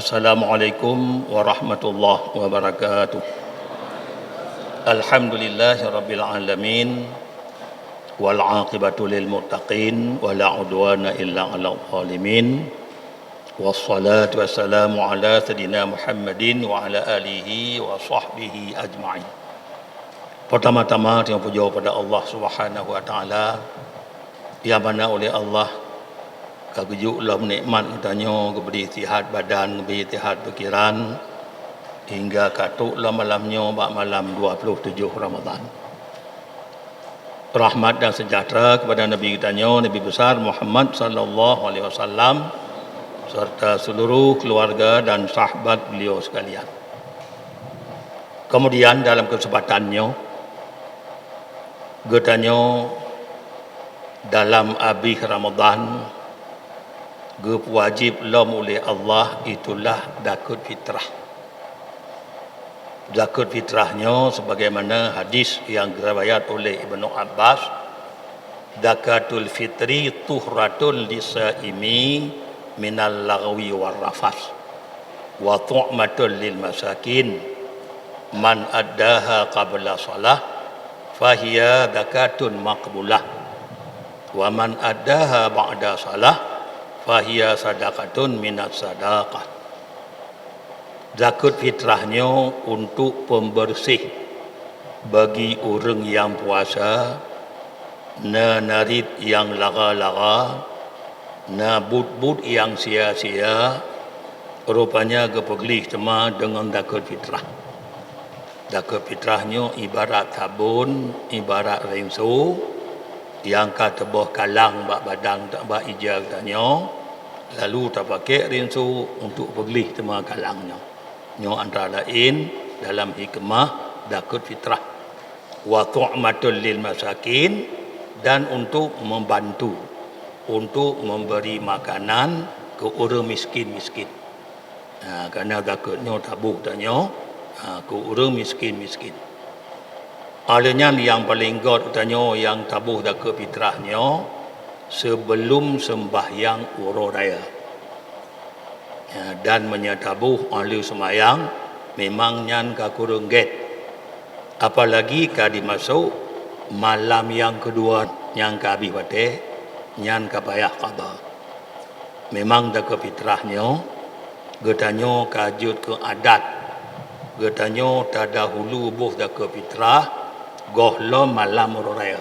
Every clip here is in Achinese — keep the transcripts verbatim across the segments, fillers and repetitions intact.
Assalamualaikum warahmatullahi wabarakatuh. Alhamdulillahirabbil alamin. Wal aqibatu lil muttaqin wa la udwana illa 'alal zalimin. Wassalatu wassalamu ala sayyidina Muhammadin wa ala alihi wa sahbihi ajma'in. Pertama-tama, tanyoe pujoe pada Allah Subhanahu wa Taala, nyang mana uleh Allah ka geujok lom nikmat geutanyoe, geubri sihat badan, geubri sihat pikiran, hingga ka trok lom malam nyoe bak malam dua puluh tujoh Ramadhan. Rahmat dan sejahtera kepada Nabi geutanyoe, Nabi besar Muhammad sallallahu alaihi wasallam, serta seluruh keluarga dan sahabat beliau sekalian. Kemudian, dalam kesempatan nyoe, geutanyoe dalam abéh Ramadhan geupeuwajéb lom uleh Allah, itulah zakeuet fitrah. Zakeuet fitrah nyoe sebagaimana hadis nyang geuriwayat uleh Ibnu Abbas, "Zakatul fitri tuhratun lisaimi minal lagwi war rafas, wa tu'matun lil masakin. Man addaha qabla shalah, fahiya zakatun maqbulah. Wa man addaha ba'da shalah, fahiya sadaqatun minas sadaqah." Zakeuet fitrah nyoe untuk pembersih bagi ureuëng nyang puasa, na narit nyang lara-lara, na buet-buet nyang sia-sia, rupanya geupeugleh teuma deungon zakeuet fitrah. Zakeuet fitrah nyoe ibarat sabon, ibarat rinso, nyang ka teuboh kalang bak badan, bak ija geutanyoe, lalu tapakek rinso untuk peugleh teuma kalang nyoe. Nyoe antara laén dalam hikmah zakeuet fitrah. Wa tu'matul lil masakin, dan untuk membantu, untuk memberi makanan keu ureuëng miskin-miskin. Ha, karena zakeuet nyoe taboh tanyoe, ha, keu ureuëng miskin-miskin. Oleh nyan, nyang paleng göt tanyoe nyang taboh zakeuet fitrah nyoe, sebelum sembahyang uroe raya. Ya, dan meunyoe taboh óh lheueh seumayang, memang nyan ka kureueng gét. Apalagi ka dimasok malam nyang keudua nyang ka habéh watée, nyan ka payah qadha. Memang zakeuet fitrah nyoe geutanyoe ka jeuet keu adat. Geutanyoe tadahulu boh zakeuet fitrah gohlom malam uroe raya.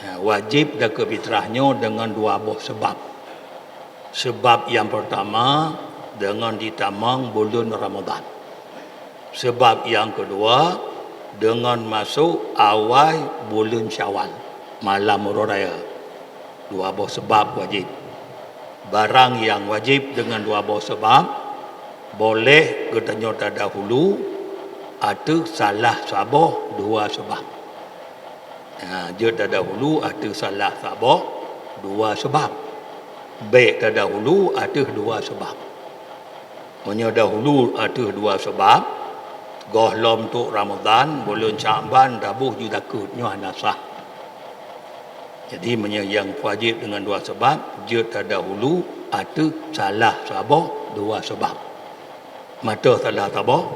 Ha, wajéb zakeuet fitrah nyoe deungon dua boh seubab. Seubab nyang peurtama, deungon jitamong buleuen Ramadhan. Seubab nyang keudua, deungon masok awai buleuen Syawal, malam uroe raya. Dua boh seubab wajéb. Barang nyang wajéb deungon dua boh seubab, boleh geutanyoe tadahulu ateueh salah saboh dua seubab. Ha, jeuet tadahulu ateueh salah saboh dua seubab. Bék tadahulu ateueh dua seubab. Meunyoe dahulu ateueh dua seubab, gohlom trok Ramadhan, buleuen Syakban taboh ju zakeuet, nyoe hana sah. Jadi, meunyoe nyang wajéb deungon dua seubab, jeuet tadahulu ateueh salah saboh dua seubab. Mantong salah saboh,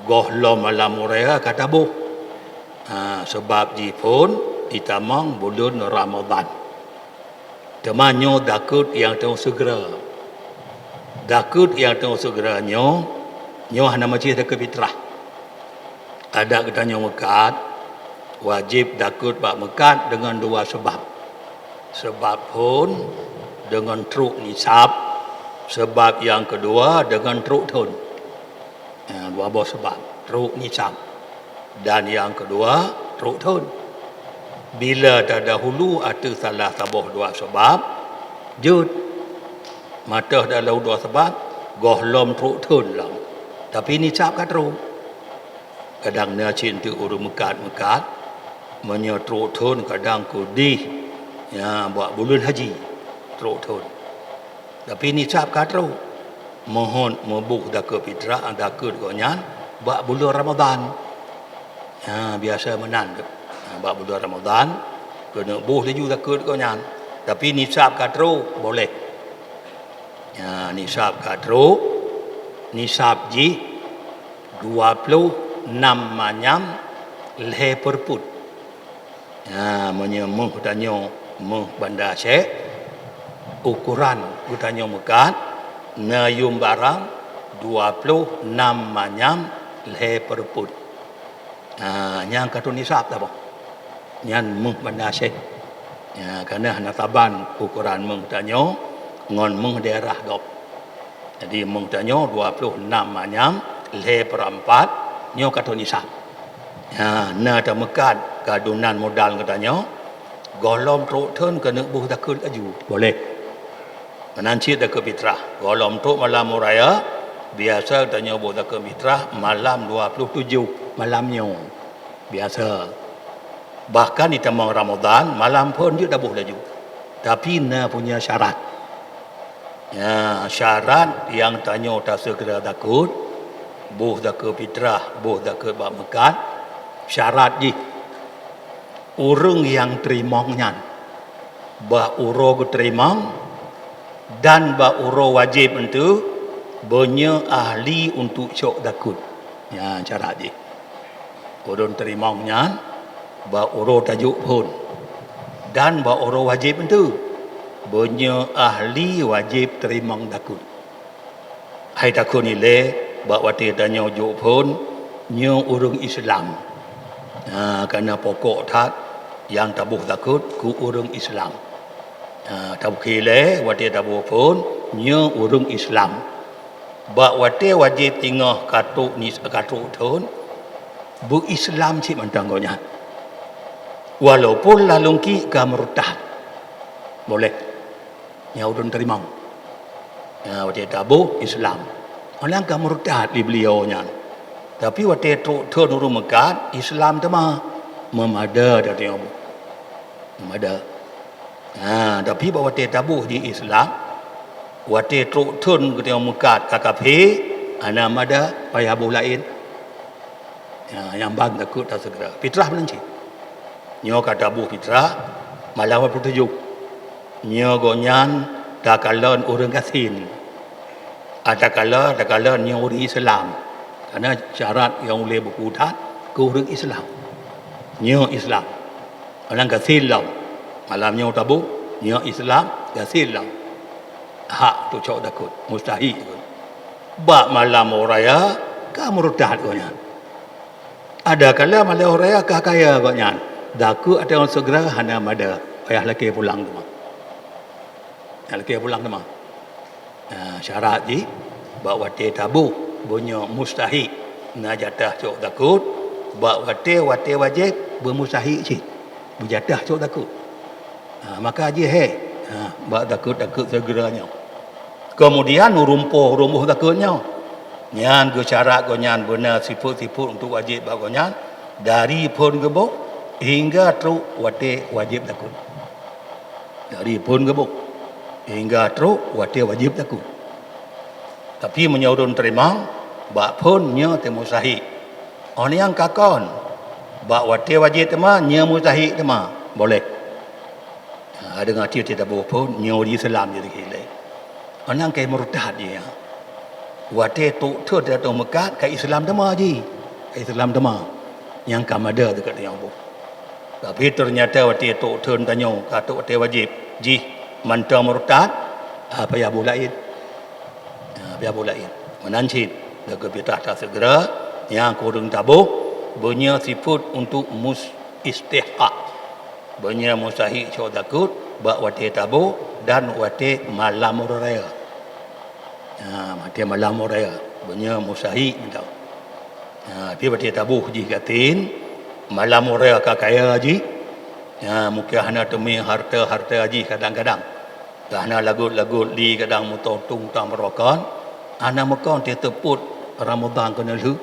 gohlom malam uroe raya ka taboh. Ha, seubab jih phon jitamong buleuen Ramadhan. Teuma nyoe zakeuet nyang teungoh seugera. Zakeuet nyang teungoh seugera nyoe, nyoe hana meucih zakeuet fitrah. Adak geutanyoe meukat, wajéb zakeuet bak meukat deungon dua seubab. Seubab phon deungon trok nisab, seubab nyang keudua deungon trok thon. Ha, dua boh seubab, trok nisab. Dan nyang keudua, trok thon. Bila tadahulu ateueh salah saboh dua seubab, jeuet. Mantong tadahulu dua seubab, gohlom trok thon lom. Tapi nisab ka trok. Kadang na cit eunteuk ureuëng meukat-meukat, meunyoe trok thon kadang keudeh, ya, bak buleuen haji, trok thon. Tapi nisab ka trok. Meuhot meuboh zakeuet fitrah, zakeuet gobnyan bak buleuen Ramadhan. Ha, biasa meunan tu. Ha, bak buleuen Ramadhan, keuneuk boh laju zakeuet gobnyan. Tapi nisab ka trok, boleh. Ya, nisab ka trok, nisab jih dua ploh nam manyam lhée peureupôt. Ya, meunyoe méuh tanyoe méuh Banda Aceh, ukoran geutanyoe meukat, neuyuem barang dua ploh nam manyam lhée peureupôt. Ha, nyang ka trok nisab saboh. Nyan méuh Banda Aceh. Ya, karena hana saban ukoran méuh tanyoe ngon méuh daerah gob. Jadi méuh tanyoe dua ploh nam manyam lhée peureumpat nyoe ka trok nisab. Ya, na tameukat keu adonan modal geutanyoe, gohlom trok thon keuneuk boh zakeuet laju. Boleh. Meunan cit zakeuet fitrah. Gohlom trok malam uroe raya, biasa tanyoe boh zakeuet fitrah malam dua ploh tujoh malam nyoe. Biasa. Bahkan di tamong Ramadhan, malam phon jeuet taboh laju. Tapi na punya syarat. Ya, syarat nyang tanyoe taseugera zakeuet, boh zakeuet fitrah, boh zakeuet bak meukat, syarat jih ureuëng nyang teurimong nyan bak uroe geuteurimong dan bak uroe wajéb eunteuk beunyoe ahli untuk cok zakeuet. Nyan syarat jih. Ureuëng teurimong nyan bak uroe tajok phon dan bak uroe wajéb eunteuk beunyoe ahli wajéb teurimong zakeuet. Hai takheun ilée bak watée tanyoe jok phon nyoe ureuëng Islam. Ha, karena pokok that nyang taboh zakeuet keu ureuëng Islam. Ha, tabukée ilée watée taboh phon nyoe ureuëng Islam. Bak watée wajéb singoh ka trok ni ka trok thon, beu-Islam cit mantong gobnyan. Walaupun lalong ki ka murtad. Boleh. Nyang ulôn teurimong. Ya, watée taboh Islam. Meunan ka murtad di beliau nyan. Tapi watée trok thon ureuëng meukat, Islam teuma. Meumada dah teurimong. Meumada. Ha, tapi bak watée taboh jih Islam, watée trok thon geutanyoe meukat ka kafé, hana mada payah boh laén. Ha, nyang ban takheun taseugera. Fitrah meunan cit. Nyoe ka taboh fitrah malam dua ploh tujoh. Nyoe gobnyan takalon ureuëng gasien. Atawa takalon nyoe ureuëng Islam. Karena syarat nyang ulée buku that keu ureuëng Islam. Nyoe Islam. Malam gasien lom. Malam nyoe taboh, nyoe Islam, gasien lom. Hak untuk cok zakeuet, mustahiq zakeuet. Bak malam uroe raya, ka murtad gobnyan. Ada kala malam uroe raya ka kaya gobnyan. Zakeuet ateueh seugera hana mada, payah lakée pulang teuma. Payah lakée pulang teuma. Ha, syarat jih, bak watée taboh, beunyoe mustahiq na jatah cok zakeuet, bak watée, watée wajéb, beumustahiq cit, beujatah cok zakeuet. Ha, maka jih hé, ha, bak zakeuet-zakeuet seugera nyoe. Keumudian ureuëng poh ureuëng boh zakeuet nyoe. Nyan geusyarat gobnyan beuna sifeuet-sifeuet untuk wajéb bak gobnyan, dari phon geuboh hingga trok watée wajéb zakeuet. Dari phon geuboh hingga trok watée wajéb zakeuet. Tapi meunyoe ureuëng teurimong, bak phon nyoe teuh mustahiq. Óh nyang ka kon, bak watée wajéb teuma nyoe mustahiq teuma, boleh. Ha, deungon arti taboh phon nyoe di Islam jadi ilée. Óh nyang ka murtad jih, ya. Watée trok thon ateueh meukat ka Islam teuma jih. Ka Islam teuma. Nyang ka mada teuka nyang boh. Tapi ternyata watée trok thon tanyoe ka trok watée wajéb jih mantong murtad, ha, payah boh laén. Ha, payah boh laén. Meunan cit, lagée fitrah taseugera, nyang keu ureuëng taboh, beunyoe sifeuet untuk mus-, istihqaq. Beunyoe mustahiq cok zakeuet bak watée taboh dan watée malam uroe raya. Ha, watée malam uroe raya, beunyoe mustahiq mantong. Ha, tapi watée taboh jih gasien, malam uroe raya ka kaya jih. Ha, mungken hana teumé hareuta-hareuta jih kadang-kadang. Ka hana lagot-lagot lé kadang meutoe tueng tam barokon, hana meukon teuh teupot Ramadhan keuneulheueh,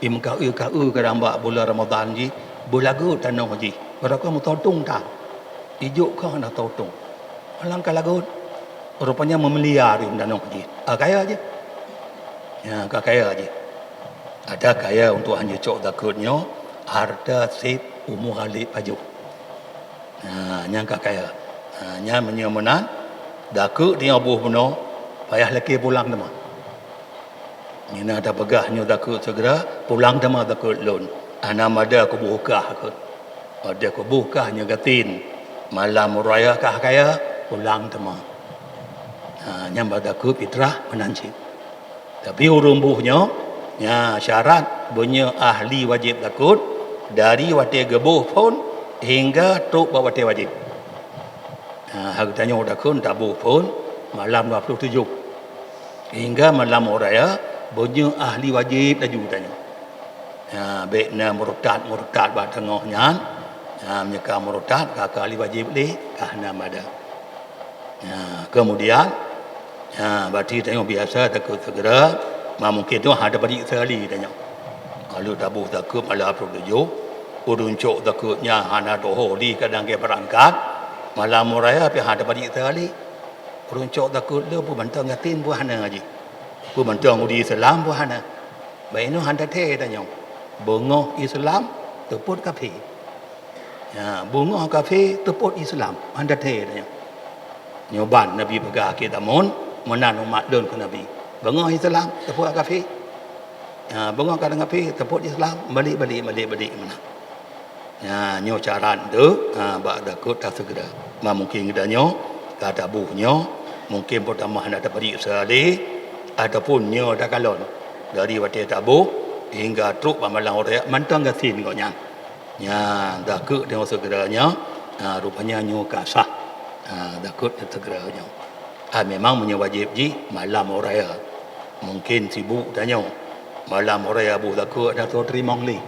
i meukaeu-kaeu kadang bak buleuen Ramadhan jih, beulagot tanoh jih, barokon meutoe tueng tam. Ijok ka hana toe tueng. Malam ka lagot. Rupanya meumeulia di tanoh jih. Ah, kaya jih. Ya, ka kaya jih. Ada kaya untuk hana cok zakeuet nyoe, hareuta sép umu Khalid pajoh. Ha, nyang ka kaya. Ha, nyan meunyoe meunan, zakeuet nyoe boh bunoe, Payah lakée pulang teuma. Nyan na tapeugah nyoe takot segera pulang teuma takot lôn. Hana mada kuboh kah keuh. Watée kuboh kah nyoe gasien, malam raya kah kaya, pulang teuma. Ha, nyan bak takot fitrah meunan cit. Tapi ureuëng boh nyoe, nya syarat beunyoe ahli wajéb takot dari watée geuboh phon hingga trok bak watée wajéb. Ha, geutanyoe takot taboh phon malam dua puluh tujoh. Hingga malam raya, beunyoe ahli wajéb laju tanyoe. Ha, bék na murtad-murtad bak teungoh nyan. Ha, meunyoe ka murtad, ka, ka ahli wajéb lé, ka hana mada. Ha, kemudian, ha, berarti tanyoe biasa takot segera, ma mungkin tu hana tapadik sekali tanyoe. Kalau taboh takot malam dua puluh tujoh, ureuëng cok takot nyan hana toho di kadang ke berangkat, malam raya pih hana tapadik sekali. Ureuëng cok takot le peubantong gasien pun hana jih. Peubantong udi Islam pun hana. Bak inoe hana the tanyoe. Beungoh Islam teupot kafé. Ya, beungoh kafé teupot Islam. Hana the tanyoe. Nyoe ban Nabi peugah akhé zaman, meunan umat lôn keu Nabi. Beungoh Islam teupot kafé. Ya, beungoh ka kafé teupot Islam, balik-balik, balik-balik meunan. Nya, nyoe cara nteuk, ha, bak takot tasegera. Ma mungkin geutanyoe ka taboh nyoe, mungkin peutamah na tapadik sekali, ataupun nyoe takalon dari watée taboh hingga trok bak malam raya mantong gasien gobnyan. Nya, takot tanyoe segera nyoe, ha, rupanya nyoe ka sah. Ha, takot segera nyoe. Ha, memang meunyoe wajéb jih malam raya. Mungkin sibuk tanyoe. Malam raya boh takot hana soe teurimong lé.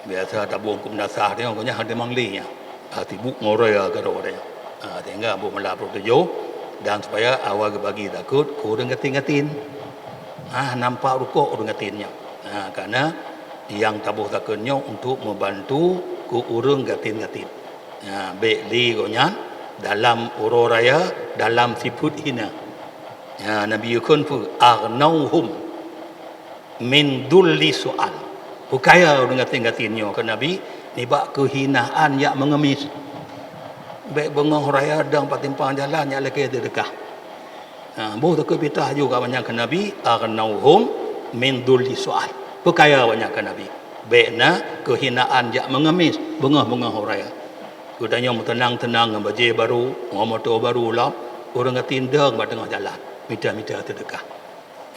Biasa taboh huköm dasar tanyoe, gobnyan hana teurimong lé nyan. Ha, sibuk ngon raya keudroe tanyoe. Ha, sehingga boh malam dua puluh tujoh dan supaya awai geubagi takot keu ureuëng gasien-gasien. Ha, nampak rukok ureuëng gasien nyoe. Ha, karena nyang taboh takot nyoe untuk membantu keu ureuëng gasien-gasien. Ha, bék lé gobnyan dalam uroe raya, dalam sifeuet hina. Ha, Nabi geukheun peue? "Aghnauhum min dhulli su'al." Peukaya ureuëng gasien-gasien nyoe keu Nabi nibak keuhinaan jak meungemis. Bék beungoh raya dong bak timpang jalan jak lakée seudeukah. Ha, boh takot fitrah ju ka awaknyan keu Nabi, "Aghnauhum min dhulli su'al." Peukaya awaknyan keu Nabi. Bék na keuhinaan jak meungemis beungoh-beungoh raya. Geutanyoe meuteunang-teunang ngon bajée barô, ngon moto barô lom, ureuëng gasien dong bak teungoh jalan, mita-mita seudeukah.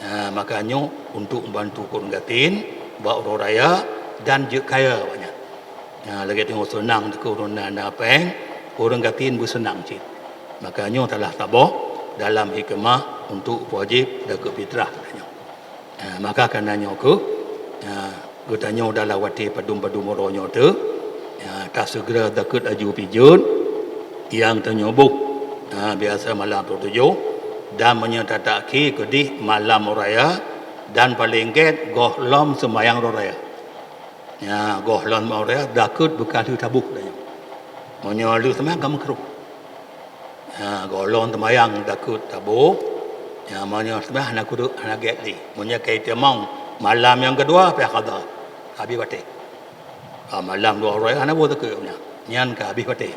Ha, maka nyoe untuk membantu ureuëng gasien bak uroe raya dan jeuet kaya awaknyan. Ha, lagée teungoh seunang takot ureuëng na, na péng, ureuëng gasien beuseunang cit. Maka nyoe salah saboh dalam hikmah untuk wajéb takot fitrah geutanyoe. Ha, maka kana nyoe keuh, ha, geutanyoe dalam watée padum-padum uroe nyoe teuh, ha, taseugeura takot laju pijeut nyang tanyoe boh. Ha, biasa malam dua puluh tujoh dan meunyoe tatakhé keudeh malam raya dan paleng gét gohlom seumayang uroe raya. Ya, gohlom uroe raya takot beukah lheueh taboh tanyoe. Meunyoe lheueh seumayang ka meukruh. Ha, gohlom seumayang takot taboh. Ya, meunyoe seumayang hana kureueng, hana gét lé. Meunyoe ka itamong malam nyang keudua, pih qadha. Habéh watée. Ha, malam dua uroe hana boh takot nyan. Nyan ka habéh watée.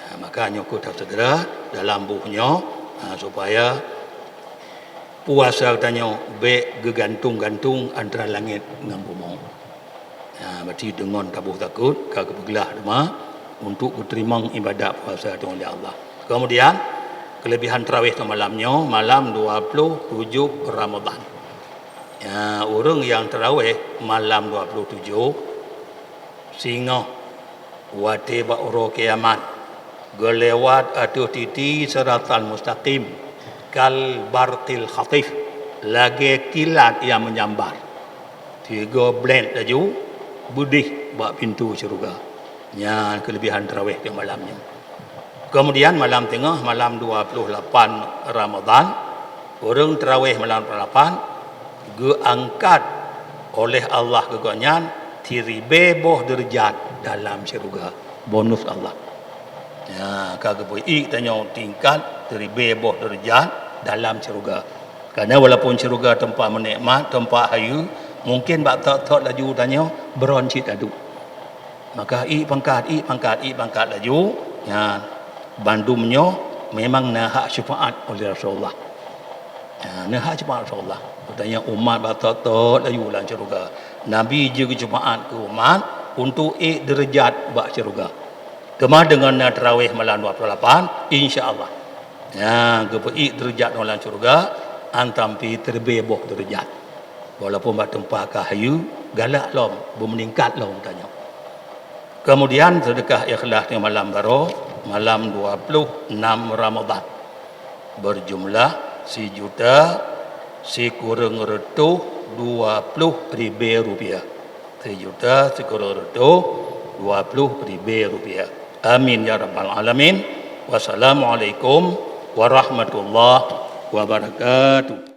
Ha, maka nyoe keuh taseugeura dalam boh nyoe, ha, supaya puasa tanyoe bék geugantung-gantung antara langét ngon bumoe. Ha, berarti deungon taboh takot ka geupeuglah teuma untuk geuteurimong ibadat puasa tanyoe lé Allah. Kemudian, keulebihan tarawih tanyoe malam nyoe, malam dua puluh tujoh Ramadhan. Ya, ureuëng nyang tarawih malam dua puluh tujoh, singoh watée bak uroe kiamat, geulewat ateueh titi siratal mustaqim, kal barqil khatif, lagée kilat nyang meunyambar. Tiga blét laju beudeh bak pintoe syeuruga. Nyan keulebihan tarawih di malam nyoe. Kemudian malam teungoh, malam dua puluh lapan Ramadhan, ureuëng tarawih malam dua puluh lapan geuangkat oleh Allah keu gobnyan siribée boh deurajat dalam syeuruga. Bonus Allah. Ya, ka geupeuék tanyoe tingkat siribée boh deurajat dalam syeuruga. Karena walaupun syeuruga teumpat meunikmat, teumpat hayeue, mungkin bak thot-thot laju tanyoe beuron cit adu. Maka ék pangkat, ék pangkat, ék pangkat laju, nyan bandum nyoe memang na hak syafaat oleh Rasulullah. Ha, neuhak cepat, insya Allah. Katanya umat batat-tat laju lam syurga. Nabi jeuet keu cepat keu umat untuk ék deurajat bak syurga. Teuma deungon na tarawih malam dua puluh lapan, insya Allah. Ya, geupeuék deurajat dalam syurga, antam pi teuribée boh deurajat. Walaupun bak teumpat ka hayeu, galak lom, beumeuningkat lom tanyoe. Kemudian sedekah ikhlas di malam baroe, malam dua puluh enam Ramadan. Berjumlah sijuta sikureueng reutôh dua puluh ribée rupiah. Sijuta sikureueng reutôh dua puluh ribée rupiah. Amin ya rabbal alamin. Wassalamualaikum warahmatullahi wabarakatuh.